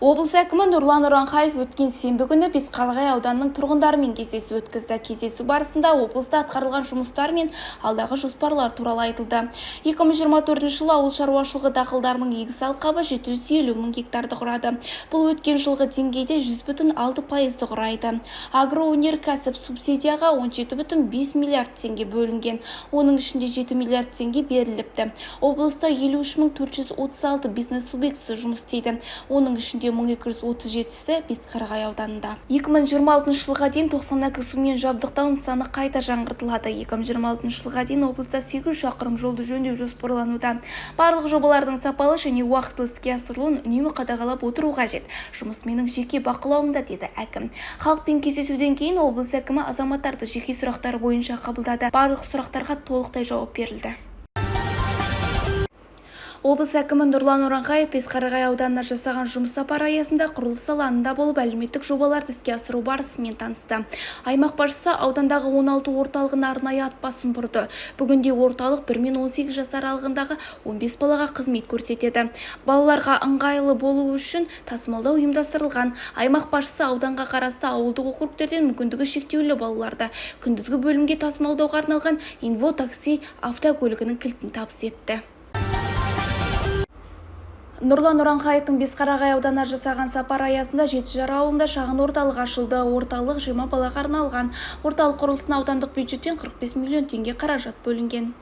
Облыс әкімі Нұрлан Ұранхаев өткен сенбі күні Бесқарағай ауданының тұрғындарымен кездесу өткізді. Кездесу барысында облыста атқарылған жұмыстар мен алдағы жоспарлар туралы айтылды. 2024 жылы ауыл шаруашылығы дақылдарының егіс алқабы 750 мың гектарды құрады. Бұл өткен жылғы деңгейде 100,6 пайызды құрайды. Агроөнеркәсіп субсидияға 17,5 миллиард теңге бөлінген. Оның ішінде 7 миллиард теңге беріліпті. Облыста 53 436 бизнес субъектісі жұмыс істейді. Оның ішінде 1237-сі Бесқарағай ауданында. 2026 жылға дейін 92 сумен жабдықтау нысаны қайта жаңғыртылады. 2026 жылға дейін облыста 800 шақырым жолды жөндеу жоспарлануда. Барлық жобалардың сапалы және уақытылы іске асырылуын үнемі қадағалап отыру қажет. Жұмыс менің жеке бақылауымда, деді әкім. Халықпен кездесуден кейін облыс әкімі азаматтарды жеке сұрақтары бойынша қабылдады. Барлық сұрақтарға толықтай жауап берілді. Облыс әкімі Нұрлан Оранхаев Бесқарағай ауданына жасаған жұмыс сапары аясында құрылыс алаңында болып, әлеуметтік жобаларды іске асыру барысымен танысты. Аймақ басшысы аудандағы 16 орталығына арнайы ат басын бұрды. Бүгінде орталық 1 мен 18 жас аралығындағы 15 балаға қызмет көрсетеді. Балаларға ыңғайлы болу үшін тасымалдау ұйымдастырылған. Аймақ басшысы ауданға қарасты ауылдық округтерден мүмкіндігі шектеулі балаларды күндізгі бөлімге тасымалдауға арналған Инво такси автокөлігінің кілтін табыс етті. Нұрлан Ұранхаевтың Бесқарағай ауданына жасаған сапары аясында Жетіжар ауылында шағын орталық ашылды. Орталық 20 балаға арналған. Орталық құрылысына аудандық бюджеттен 45 миллион теңге қаражат бөлінген.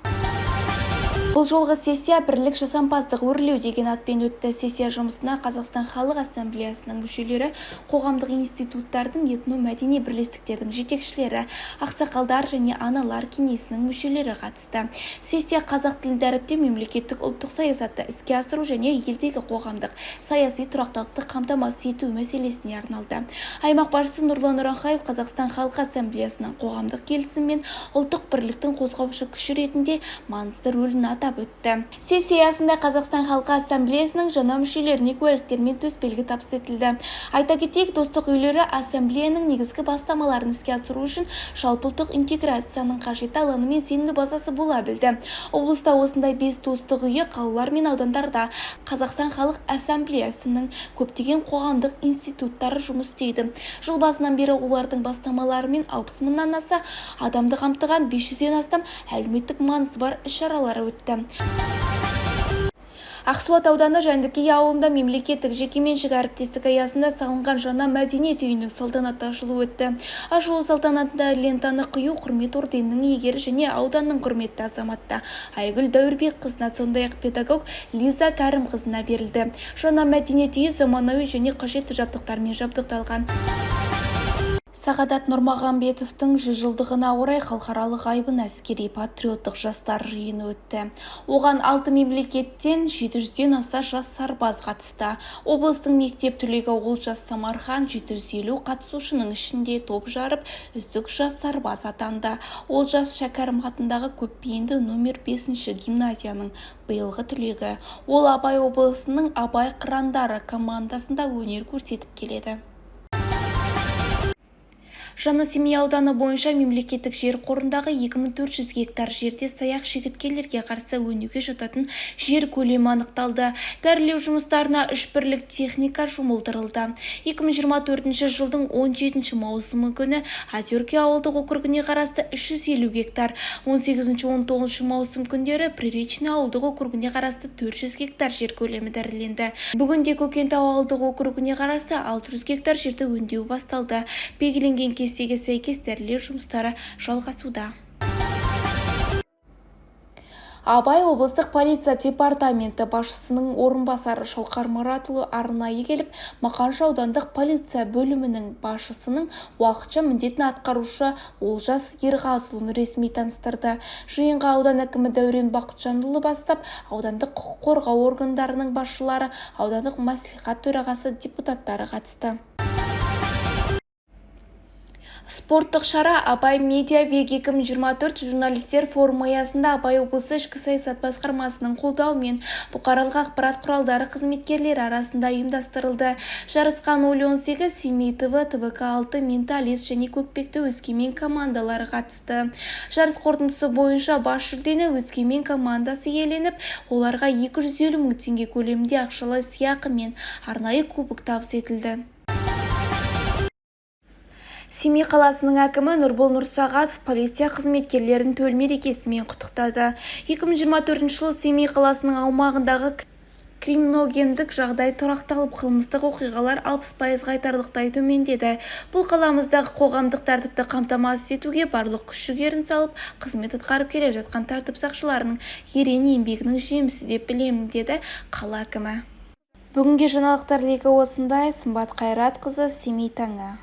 Бұл жолғы сессия «Бірлік, жасампаздық, өрлеу» деген атпен өтті. Сессия жұмысына Қазақстан Халық Ассамблеясының мүшелері, қоғамдық институттардың, этномәдени бірлестіктердің жетекшілері, ақсақалдар және аналар кеңесінің мүшелері қатысты. Сессия қазақ тілін дәріптеу, мемлекеттік ұлттық саясатты іске асыру және елдегі қоғамдық саяси тұрақтылықты қамтамасыз ету мәселесіне арналды. Аймақ басшысы Нұрлан Ұранхаев Қазақстан Халқы Ассамблеясының қоғамдық келісім мен ұлттық бірліктің қозғаушы күші ретінде маңызды рөлін атап өтті. Сессия аясында Қазақстан Халқы Ассамблеясының жаңа мүшелеріне куәліктер мен төсбелгі табыс етілді. Айта кетейік, достық үйлері ассамблеяның негізгі бастамаларын іске асыру үшін жалпыұлттық интеграцияның қажетті алаңы мен сенімді базасы бола білді. Облыста осындай бес достық үйі, қалалар мен аудандарда Қазақстан Халық Ассамблеясының көптеген қоғамдық институттары жұмыс істейді. Жыл басынан бері олардың бастамаларымен 60 мыңнан аса адамды қамтыған 500-ден астам әлеуметтік маңызы бар іс-шаралары өтті. Ақсуат ауданы Жәндікей ауылында мемлекеттік жекеменшік әріптестік аясында салынған жаңа мәдениет үйінің салтанатты ашылуы өтті. Ашылу салтанатында лентаны қию Құрмет орденінің иегері және ауданның құрметті азаматы Айгүл Дәуірбекқызына, сондай-ақ педагог Лиза Кәрімқызына берілді. Жаңа мәдениет үйі заманауи және қажетті жабдықтармен жабдықталған. Сағадат Нұрмағамбетовтің 100 жылдығына орай халықаралық «Айбын» әскери-патриоттық жастар жиыны өтті. Оған алты мемлекеттен 700-ден аса жас сарбаз қатысты. Облыстың мектеп түлегі Олжас Самархан 750 қатысушының ішінде топ жарып, үздік жас сарбаз атанды. Олжас Шәкәрім атындағы көпбейінді номер 5 гимназияның биылғы түлегі. Ол Абай облысының «Абай қырандары» командасында өнер көрсетіп келеді. Жаңа Семей ауданы бойынша мемлекеттік жер қорындағы 2400 гектар жерде саяқ шегірткелерге қарсы өңдеуге жататын жер көлемі анықталды. Дәрілеу жұмыстарына үш бірлік техника жұмылдырылды. 2024 жылдың 17 маусымы күні Озерки ауылдық округіне қарасты 350 гектар, 18-19 маусым күндері Приречный ауылдық округіне қарасты 400 гектар жер көлемі дәріленді. Бүгінде Көкентау ауылдық округіне қарасты 600 гектар жерді өңдеу басталды. Белгіленген кестеге сәйкес дәрілеу жұмыстары жалғасуда. Абай облыстық полиция департаменті басшысының орынбасары Шалқар Маратұлы арнайы келіп, Мақаншы аудандық полиция бөлімінің басшысының уақытша міндетін атқарушы Олжас Ерғазыұлын ресми таныстырды. Жиынға аудан әкімі Дәурен Бақытжанұлы бастап, аудандық құқық қорғау органдарының басшылары, аудандық мәслихат төрағасы, депутаттары қатысты. Спорттық шара «Абай Медиа Вик 2024» журналистер форумы аясында Абай облысы ішкі саясат басқармасының қолдауымен бұқаралық ақпарат құралдары қызметкерлері арасында ұйымдастырылды. Жарысқа «Ноль 18», «Семей ТВ», ТВК-6, «Менталист» және «Көкпекті Өскемен» командалары қатысты. Жарыс қорытындысы бойынша бас жүлдені «Өскемен» командасы иеленіп, оларға 250 мың теңге көлемінде ақшалай сыйақы мен арнайы кубок табыс етілді. Семей қаласының әкімі Нұрбол Нұрсағатов полиция қызметкерлерін төл мерекесімен құттықтады. 2024 жылы Семей қаласының аумағындағы криминогендік жағдай тұрақталып, қылмыстық оқиғалар 60%-ға айтарлықтай төмендеді. Бұл қаламыздағы қоғамдық тәртіпті қамтамасыз етуге барлық күш-жігерін салып, қызмет атқарып келе жатқан тәртіп сақшыларының ерен еңбегінің жемісі деп білемін, деді қала әкімі. Бүгінге жаңалықтар легі осындай. Сымбат Қайратқызы, Семей таңы.